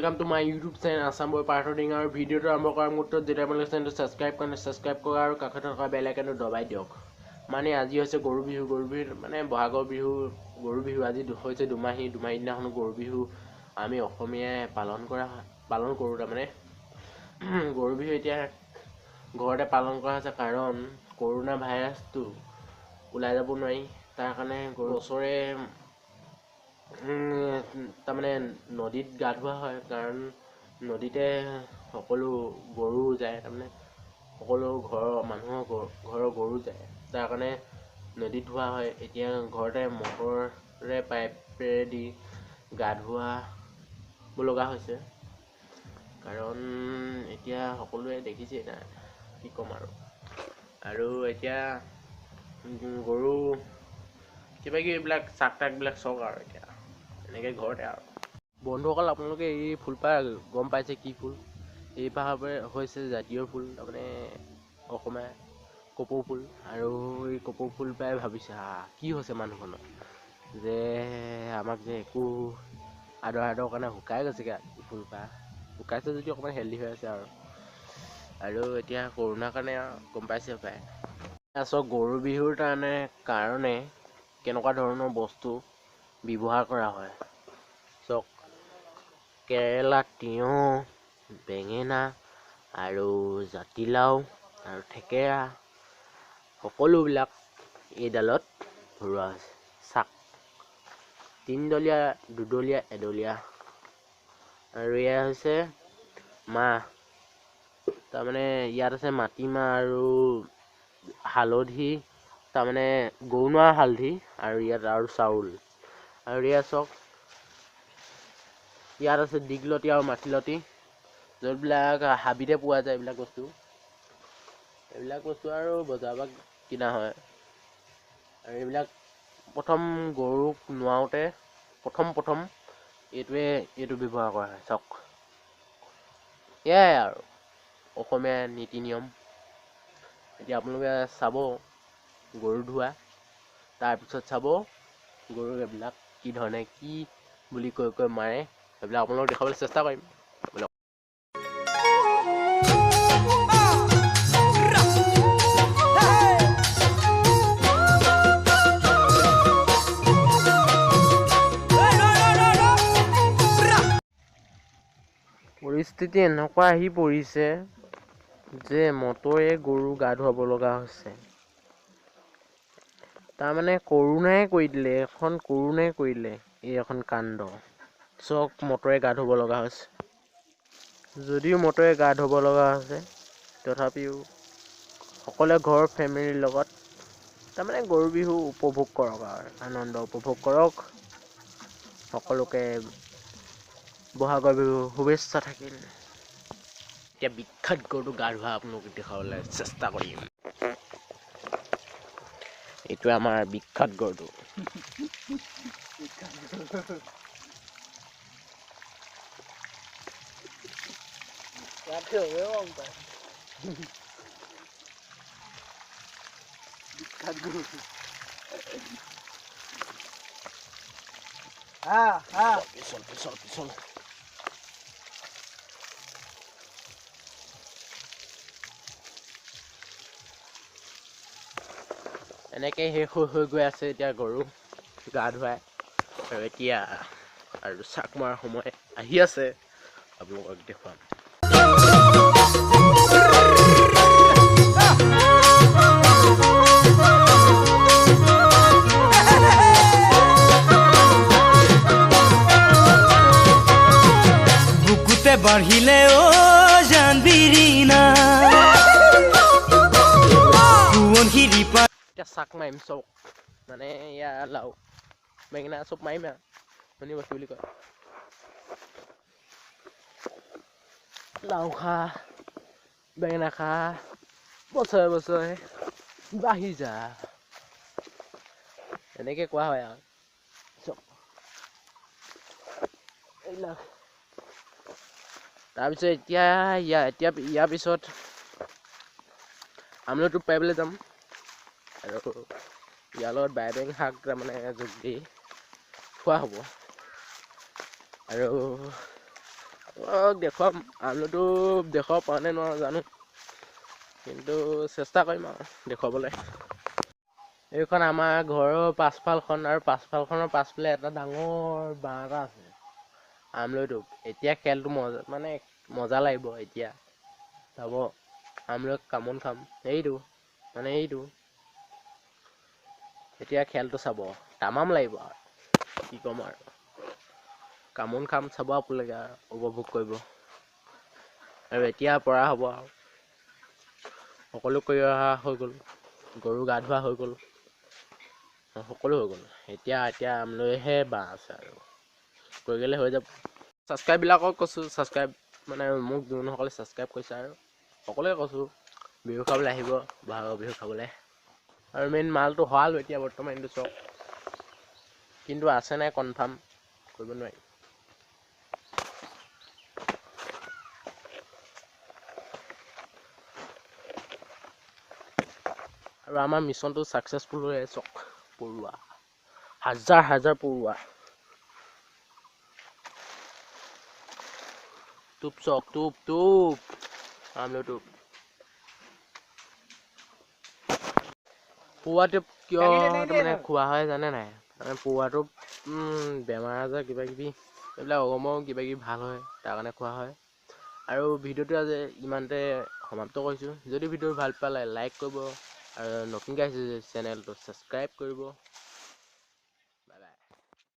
Welcome to my YouTube channel Assam boy Partha আৰু ভিডিঅ'টো আৰম্ভ কৰাৰ মুহূৰ্তত যেতিয়া আপোনালোকে চেনেলটো ছাবস্ক্ৰাইব কৰে, ছাবস্ক্ৰাইব কৰা আৰু কাষত থকা বেল আইকনটো দবাই দিয়ক। মানে আজি হৈছে গৰু বিহু। গৰু বিহু মানে বহাগৰ বিহু, গৰু বিহু আজি হৈছে দুমাহী। দুমাহী দিনাখনো গৰু বিহু আমি অসমীয়াই পালন কৰোঁ। তাৰমানে গৰু বিহু এতিয়া ঘৰতে পালন কৰা হৈছে, কাৰণ কৰোণা ভাইৰাছটো ওলাই যাব নোৱাৰি, তাৰ কাৰণে গৰু ওচৰে তাৰমানে নদীত গা ধোৱা হয়, কাৰণ নদীতে সকলো গৰু যায়, তাৰমানে সকলো ঘৰৰ মানুহৰ ঘৰৰ গৰু যায়, তাৰ কাৰণে নদীত ধোৱা হয়। এতিয়া ঘৰতে মটৰেৰে পাইপেৰে দি গা ধোৱাব লগা হৈছে, কাৰণ এতিয়া সকলোৱে দেখিছেই না, কি ক'ম আৰু। আৰু এতিয়া গৰু কিবা কিবি এইবিলাক চাক তাকবিলাক চাওক আৰু এতিয়া এনেকৈ ঘৰতে। আৰু বন্ধুসকল, আপোনালোকে এই ফুলপাহ গম পাইছে কি ফুল? এইপাহ হৈছে জাতীয় ফুল, তাৰমানে অসমীয়া কপৌ ফুল। আৰু এই কপৌ ফুল পাই ভাবিছে কি হৈছে মানুহখনৰ, যে আমাক যে একো আদৰ আদৰ কাৰণে শুকাই গৈছেগৈ ফুলপাহ। শুকাইছে যদি অকণমান হেল্ডি হৈ আছে আৰু। আৰু এতিয়া কৰোণাৰ কাৰণে গম পাইছে প্ৰায়। চাওক, গৰু বিহুৰ কাৰণে কেনেকুৱা ধৰণৰ বস্তু ব্যৱহাৰ কৰা হয়। চাওক, কেৰেলা, তিয়ঁহ, বেঙেনা আৰু জাতিলাও আৰু থেকেৰা সকলোবিলাক এইডালত ভৰোৱা হৈছে। চাক তিনিডলীয়া, দুডলীয়া, এডলীয়া। আৰু এয়া হৈছে মাহ, তাৰমানে ইয়াত আছে মাটিমাহ আৰু হালধি, তাৰমানে গৰুনোৱা হালধি, আৰু ইয়াত আৰু চাউল। আৰু এয়া চাওক, ইয়াত আছে দীঘলতি আৰু মাখিলতি, য'তবিলাক হাবিতে পোৱা যায় এইবিলাক বস্তু। এইবিলাক বস্তু আৰু বজাৰৰ পৰা কিনা হয়। আৰু এইবিলাক প্ৰথম গৰুক নোৱাওঁতে প্ৰথম এইটো ব্যৱহাৰ কৰা হয়। চাওক, এয়াই আৰু অসমীয়া নীতি নিয়ম। এতিয়া আপোনালোকে চাব গৰু ধোৱা, তাৰপিছত চাব গৰু এইবিলাক কি ধৰণে কি বুলি কৈ কৈ মাৰে, সেইবিলাক আপোনালোকক দেখাবলৈ চেষ্টা কৰিম। পৰিস্থিতি এনেকুৱা আহি পৰিছে যে মটৰে গৰু গা ধুৱাব লগা হৈছে। তাৰমানে কৰোণাই কৰি দিলে, এখন কৰোণাই কৰিলে এই এখন কাণ্ড। চব মটৰে গা ধুব লগা হৈছে। যদিও মটৰে গা ধুব লগা হৈছে, তথাপিও সকলোৱে ঘৰৰ ফেমিলিৰ লগত তাৰমানে গৰু বিহু উপভোগ কৰক আৰু আনন্দ উপভোগ কৰক। সকলোকে বহাগৰ বিহু শুভেচ্ছা থাকিল। এতিয়া বিখ্যাত গৰুটো গা ধোৱা আপোনালোকক দেখুৱাবলৈ চেষ্টা কৰিম। এইটো আমাৰ বিখ্যাত গৰুটো। পিছল পিছল পিছল। এনেকৈ শেষ হৈ গৈ আছে এতিয়া গৰু গা ধুৱাই। আৰু এতিয়া আৰু চাক মৰাৰ সময় আহি আছে, আপোনালোকক দেখুৱাম। বুকুতে বাঢ়িলে অ জান বিৰিণা, সোৱণশিৰি এতিয়া চাক মাৰিম চব, মানে এয়া লাও বেঙেনা চব মাৰিম আৰু। শুনিব কি বুলি কয়, লাও খা বেঙেনা খা বছৰে বছৰে বাঢ়ি যা, এনেকৈ কোৱা হয় আৰু চব এইবিলাক। তাৰপিছত এতিয়া ইয়াৰ পিছত আমলৰিটো পাৰিবলৈ যাম। আৰু ইয়াৰ লগত বাইবেং শাক তাৰমানে যোগ দি খোৱা হ'ব। আৰু দেখুৱাম আমলটো দেখুৱাব পৰা নে নোৱাৰো জানো, কিন্তু চেষ্টা কৰিম আৰু দেখুৱাবলৈ। এইখন আমাৰ ঘৰৰ পাছফালখন, আৰু পাছফালখনৰ পাছফালে এটা ডাঙৰ বাঁহ এটা আছে, আমলৈ টোপ। এতিয়া খেলটো মজা, মানে মজা লাগিব এতিয়া চাব। আমলৈ কামোন খাম, এইটো মানে এইটো এতিয়া খেলটো চাব তামাম লাগিব আৰু কি ক'ম আৰু, কামোন খাম চাব আপোনালোকে আৰু উপভোগ কৰিব। আৰু এতিয়া পৰা হ'ব আৰু সকলো কৰি অহা হৈ গ'ল, গৰু গা ধোৱা হৈ গ'ল, সকলো হৈ গ'ল। এতিয়া এতিয়া আমলৈহে বাঁহ আছে আৰু কৰি গ'লে হৈ যাব। ছাবস্ক্ৰাইববিলাকক কৈছোঁ, ছাবস্ক্ৰাইব মানে মোক যোনসকলে ছাবস্ক্ৰাইব কৰিছে আৰু সকলোৱে কৈছোঁ বিহু খাবলৈ আহিব, বহাগৰ বিহু খাবলৈ। আৰু মেইন মালটো হোৱালোঁ এতিয়া বৰ্তমান এইটো চাওক, কিন্তু আছে নাই কনফাৰ্ম কৰিব নোৱাৰি। আৰু আমাৰ মিছনটো ছাকচেছফুল হৈ আছে। চাওক পৰুৱা, হাজাৰ হাজাৰ পৰুৱা। টোপ চাওক, টোপ টোপ আমলৈ টোপ। পৰুৱাটোপ কিয় তাৰমানে খোৱা হয় জানে নাই? মানে পৰুৱাটোপ বেমাৰ আজাৰ কিবা কিবি এইবিলাক অগমৰ কিবা কিবি ভাল হয়, তাৰ কাৰণে খোৱা হয়। আৰু ভিডিঅ'টো আজি ইমানতে সমাপ্ত কৰিছোঁ। যদি ভিডিঅ'টো ভাল পালে লাইক কৰিব, আৰু নতুনকৈ আহিছে চেনেলটো ছাবস্ক্ৰাইব কৰিব।